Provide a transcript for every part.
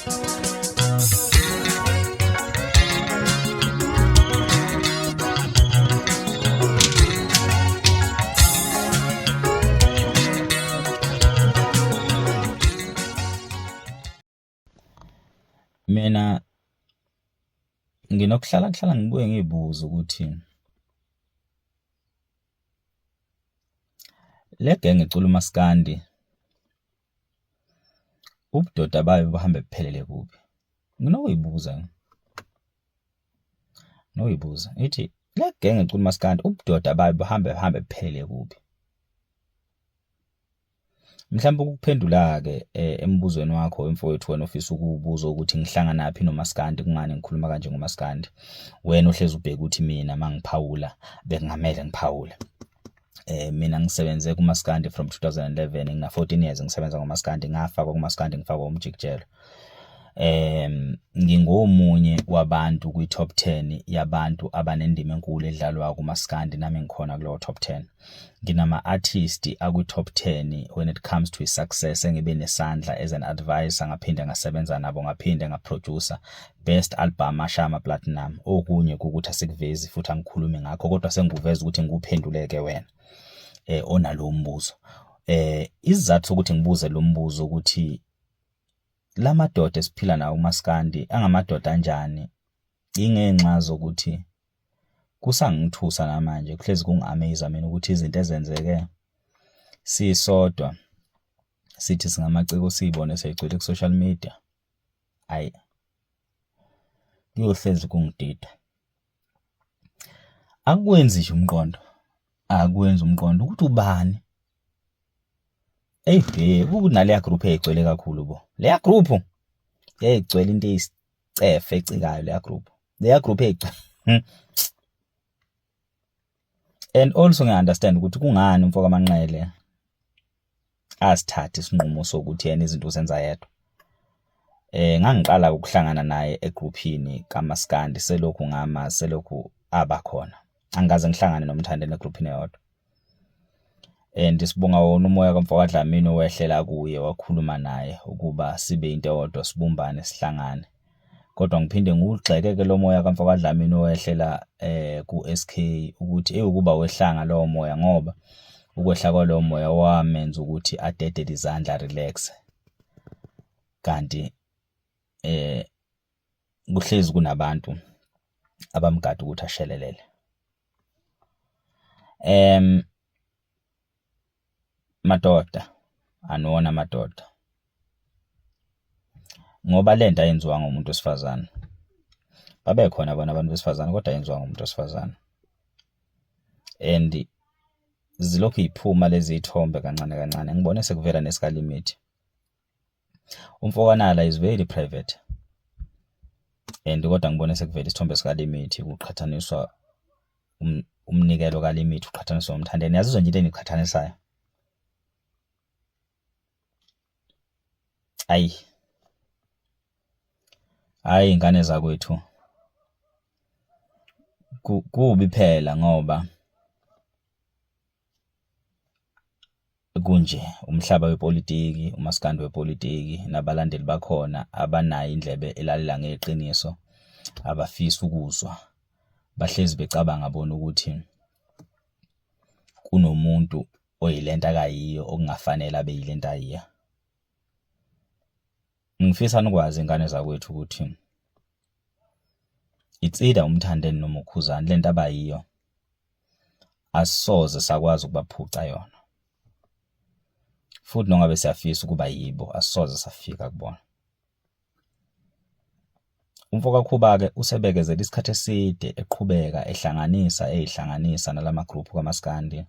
Mina nginokuhlala kuhlala ngibuye ngiyibuze ukuthi le genge ecula umaskandi ubudoda bayo buhambe buphelele kuphi? Nginokuyibuza, nginokuyibuza ngithi le genge ecula umaskandi ubudoda bayo buhambe buhambe buphelele kuphi? Mhlawumbe ukukuphendula-ke eh, embuzweni wakho mfowethu wena ofisa ukuwubuza ukuthi ngihlanganaphi nomaskandi kungani ngikhuluma kanje ngomaskandi wena ohlezi ubheke ukuthi mina mangiphawula bekungamele ngiphawule eh mina ngisebenze kumaskandi from 2011 ngina 14 years ngisebenza ngomaskandi ngafakwa kumaskandi ngifakwa umjikijelo ngingomunye wabantu kwi top 10 yabantu abanendima enkulu edlalwa kumaskandi nami ngikhona kulowo top 10 nginama artist akwi top 10 when it comes to success engibe nesandla as an advisor ngaphinde ngasebenza nabo ngaphinde ngaproducer best album ashaya ama platinum okunye ukuthi asikuvezi futhi angikhulumi ngakho kodwa sengikuveza ukuthi ngikuphenduleke wena eh onalo mbuzo. Eh isizathu sokuthi ngibuze lo mbuzo ukuthi lamadoda esiphila nawo umaskandi angamadoda anjani ingenxa zokuthi kusangithusa namanje kuhlezi kungi-amaze mina ukuthi izinto ezenzeke sisodwa sithi singamaciko siyibone seyigcwele ku-social media ayi kuyohlezi kungidida. Akukwenzi nje umqondo, akwenzi umqondo ukuthi ubani eyi he kunaleya group eyayigcwele kakhulu bo leya group yayigcwele into eyisicefe ecikayo leya group leya group eyayigcwele hmm. And also ngiya-understand ukuthi kungani umfo kaManqele asithathe isinqumo sokuthi yena izinto uzenza yedwa. Eh ngangiqala ukuhlangana naye egrouphini kaMaskandi selokhu ngama selokhu aba khona. Angikaze ngihlangane noMthandeni egrouphini eyodwa. And sibonga wona umoya kamfo kaDlamini owehlela kuye wakhuluma naye ukuba sibe into eyodwa sibumbane sihlangane. Kodwa ngiphinde ngiwugxeke-ke lo moya kamfo kaDlamini owehlela eh ku-SK ukuthi ewukuba wehlanga lowo moya ngoba ukwehla kwalowo moya wamenza ukuthi adedele izandla relax kanti eh kuhlezi kunabantu abamgada ukuthi ashelelele. Madoda aniwona amadoda ngoba lento ayenziwanga umuntu wesifazane. Babekhona bona abantu besifazane kodwa ayenziwanga umuntu wesifazane and zilokhu y'phuma lezi y'thombe kancane kancane ngibone sekuvela nesikaLimit. UmfokaNala is very private and kodwa ngibone sekuvela isithombe sikaLimit kuqhathaniswa um, umnikelo kaLimit uqhathaniswa noMthandeni. Niyazizwa nje into engiqhathanisayo. Ayi. Hhayi ingane zakwethu. Kubi phela ngoba kunje umhlaba wepolitiki, umaskandi wepolitiki nabalandeli bakhona abanayo indlebe elalela ngeqiniso, abafisi ukuzwa. Bahlezi becabanga bona ukuthi kunomuntu oyilento akayiyo okungafanele abe yilento ayiyo. Ngifisa nikwazi ingane zakwethu ukuthi it's either uMthandeni noma uKhuzani lento abayiyo asisoze sakwazi ukubaphuca yona. Futhi nongabe siyafisa ukuba yibo asisoze safika kubona. Umfo kaKhuba-ke usebekezele isikhathi eside eqhubeka ehlanganisa eyihlanganisa nalama group kamaskandi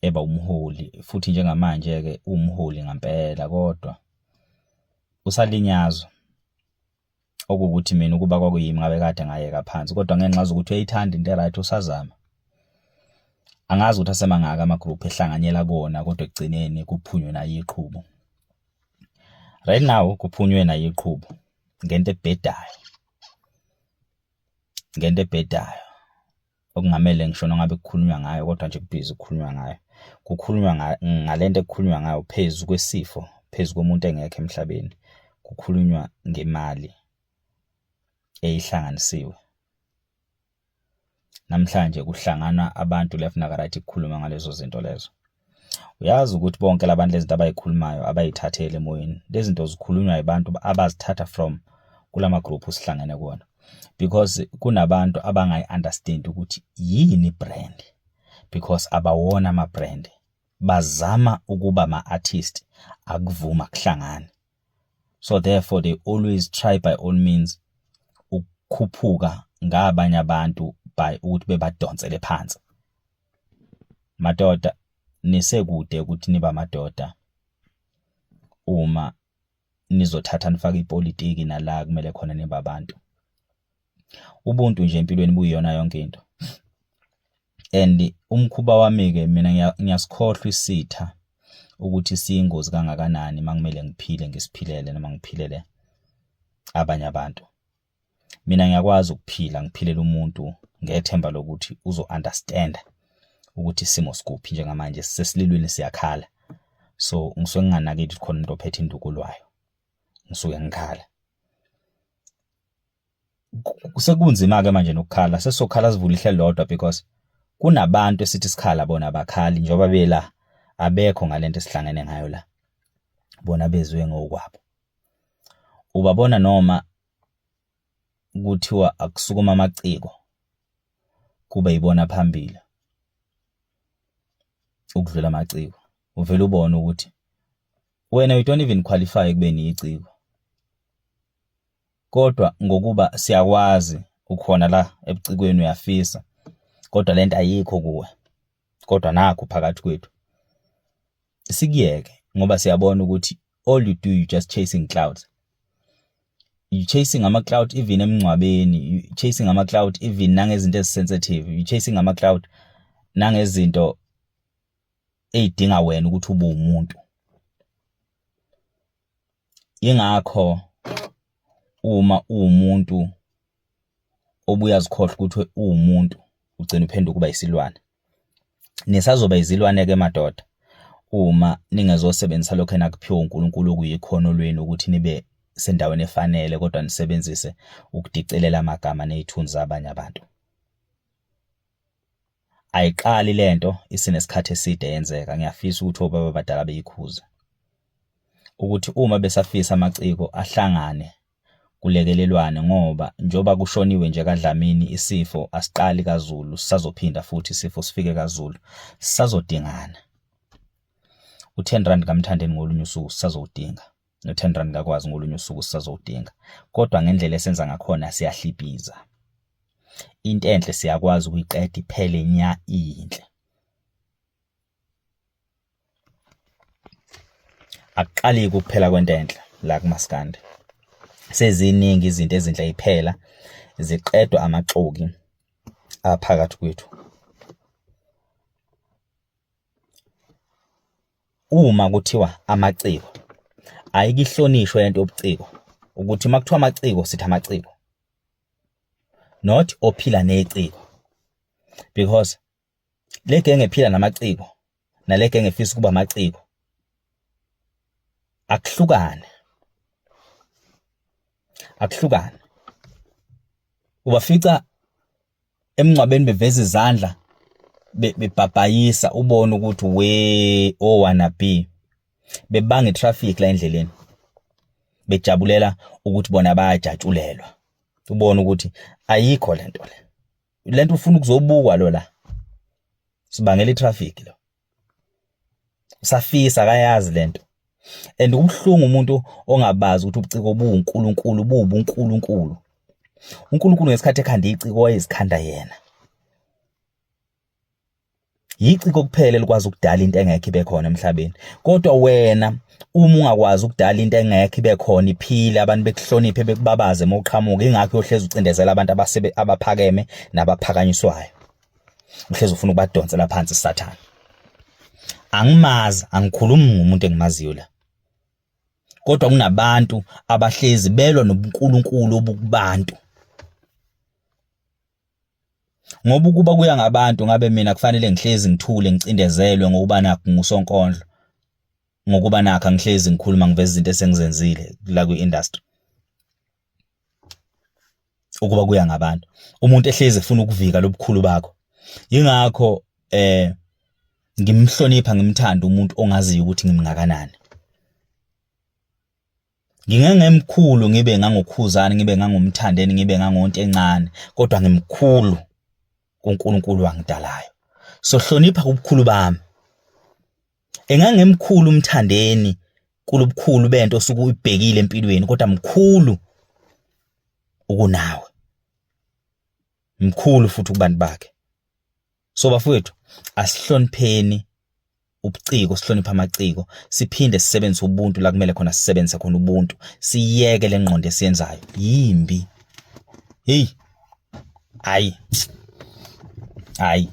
eba umholi futhi njengamanje-ke uwumholi ngampela kodwa usalinyazwa okuwukuthi mina ukuba kwakuyimi ngabe kade ngayeka phansi kodwa ngenxa zokuthi uyayithanda into e-right usazama. Angazi ukuthi asemangaki ama-group ehlanganyela kuwona kodwa ekugcineni kuphunywe naye iqhubu. Right now kuphunywe naye iqhubu ngento ebhedayo, ngento ebhedayo okungamele ngisho nongabe kukhulunywa ngayo kodwa nje kubhizi kukhulunywa ngayo. Kukhulunywa ngale nto ekukhulunywa ngayo phezu kwesifo, phezu komuntu engekho emhlabeni. Kukhulunywa ngemali eyihlanganisiwe. Namhlanje kuhlangana abantu left naka-right kukhulunywa ngalezo zinto lezo. Uyazi ukuthi bonke labantu lezi zinto abayikhulumayo abayithatheli emoyeni. Lezi zinto zikhulunywa yibantu abazithatha from kulama group sihlangene kuwona. Because kunabantu abangayi-understand ukuthi yini i-brand because abawona ama-brand. Bazama ukuba ama-artist akuvuma kuhlangane. So therefore they always try by all means ukukhuphuka ngabanye abantu by ukuthi bebadonsele phansi. Madoda nisekude ukuthi nibe amadoda uma nizothatha nifake ipolitiki nala kumele khona nibe abantu. Ubuntu nje empilweni buyiyona yonke into. And umkhuba wami-ke mina ngiyasikhohlwa isitha ukuthi siyingozi kangakanani uma kumele ngiphile ngisiphilele noma ngiphilele abanye abantu. Mina ngiyakwazi ukuphila ngiphilele umuntu ngethemba lokuthi uzo-understand-a ukuthi isimo sikuphi njengamanje sisesililweni siyakhala. So ngisuke nginganakile ukuthi khona umuntu ophethe induku olwayo, ngisuke ngikhala. Sekunzima-ke manje nokukhala, sesizokhala sivule ihlelo lodwa because kunabantu esithi sikhala bona abakhali njengoba bela abekho ngalento esihlangene ngayo la. Bona bezwe ngokwabo. Ubabona noma kuthiwa akusukuma amaciko kube yibona phambili ukudlula amaciko. Uvele ubone ukuthi wena you don't even qualify ekubeni yiciko. Kodwa ngokuba siyakwazi ukhona la ebucikweni uyafisa kodwa lento ayikho kuwe kodwa nakho phakathi kwethu sikuyeke ngoba siyabona ukuthi all you do you just chasing clouds you chasing ama cloud even emngcwabeni you chasing ama cloud even nangezinto ezisensitive you chasing ama cloud nangezinto eyidinga wena ukuthi ube umuntu. Yingakho uma uwumuntu obuye azikhohlwe ukuthi uwumuntu ugcina uphenduka uba isilwane. Nisazoba izilwane-ke madoda uma ningezosebenzisa lokho enakuphiwa uNkulunkulu okuyikhono lwenu ukuthi nibe sendaweni efanele kodwa nisebenzise ukudicelela amagama ney'thunzi zabanye abantu. Ayiqali lento isinesikhathi eside yenzeka ngiyafisa ukuthi obaba abadala beyikhuze ukuthi uma besafisa amaciko ahlangane kulekelelwane ngoba njengoba kushoniwe nje kaDlamini isifo asiqali kaZulu sisazophinda futhi isifo sifike kaZulu sisazodingana. U-ten rand kaMthandeni ngolunye usuku sisazowudinga. No-ten rand kaKwazi ngolunye usuku sisazowudinga. Kodwa ngendlela esenza ngakhona siyahliphiza. Into enhle siyakwazi ukuyiqeda iphele nya iyinhle. Akuqali-ke ukuphela kwento enhle la kumaskandi. Seziningi izinto ezinhle yiphela ziqedwa amaxoki aphakathi kwethu. Uma kuthiwa amaciko ayike ihlonishwe lento yobuciko ukuthi uma kuthiwa amaciko sithi amaciko not ophila neciko because le genge ephila namaciko nale genge efisa ukuba amaciko akuhlukane akuhlukane ubafica emngcwabeni beveza izandla bebhabhayisa ubone ukuthi we o wanna be bebanga itraffic la endleleni bejabulela ukuthi bona bayajatshulelwa ubone ukuthi ayikho lento le lento ufuna ukuzobukwa lo la sibangela itraffic lo usafisa akayazi lento and kubuhlungu umuntu ongabazi ukuthi ubuciko buwuNkulunkulu buwubuNkulunkulu uNkulunkulu ngesikhathi ekhanda iciko wayezikhanda yena yiciko kuphela elikwazi ukudala into engekho ibe khona emhlabeni kodwa wena uma ungakwazi ukudala into engekho ibe khona iphile abantu bekuhloniphe bekubabaze uma uqhamuka ingakho uyohlezi ucindezela abantu abasebe abaphakeme nabaphakanyiswayo uhlezi ufuna ukubadonsela phansi sathane angimazi angikhulumi ngomuntu engimaziyo la kodwa kunabantu abahlezi belwa nobuNkulunkulu obukubantu ngoba ukuba kuya ngabantu ngabe mina kufanele ngihlezi ngithule ngicindezelwe ngokuba nakho ngusonkondlo. Ngokuba nakho angihlezi ngikhuluma ngiveza izinto esengizenzile la kwi-industry. Ukuba kuya ngabantu, umuntu ehlezi efuna ukuvika lobukhulu bakho. Yingakho ngimhlonipha, ngimthanda umuntu ongaziyo ukuthi ngimngakanani. Ngingengemkhulu ngibe ngangoKhuzani, ngibe ngangoMthandeni, ngibe ngangonto encane, kodwa ngimkhulu kuNkulunkulu wangidalayo. So hlonipha ubukhulu bami. Engangemkhulu uMthandeni kulobukhulu bento osuke uyibhekile empilweni, kodwa mkhulu ukunawe, mkhulu futhi kubantu bakhe. So bafowethu, asihlonipheni ubuciko, sihloniphe amaciko, siphinde sisebenzise ubuntu la kumele khona sisebenzise khona ubuntu, siyeke le ngqondo esiyenzayo yimbi. Hey, hayi hayi.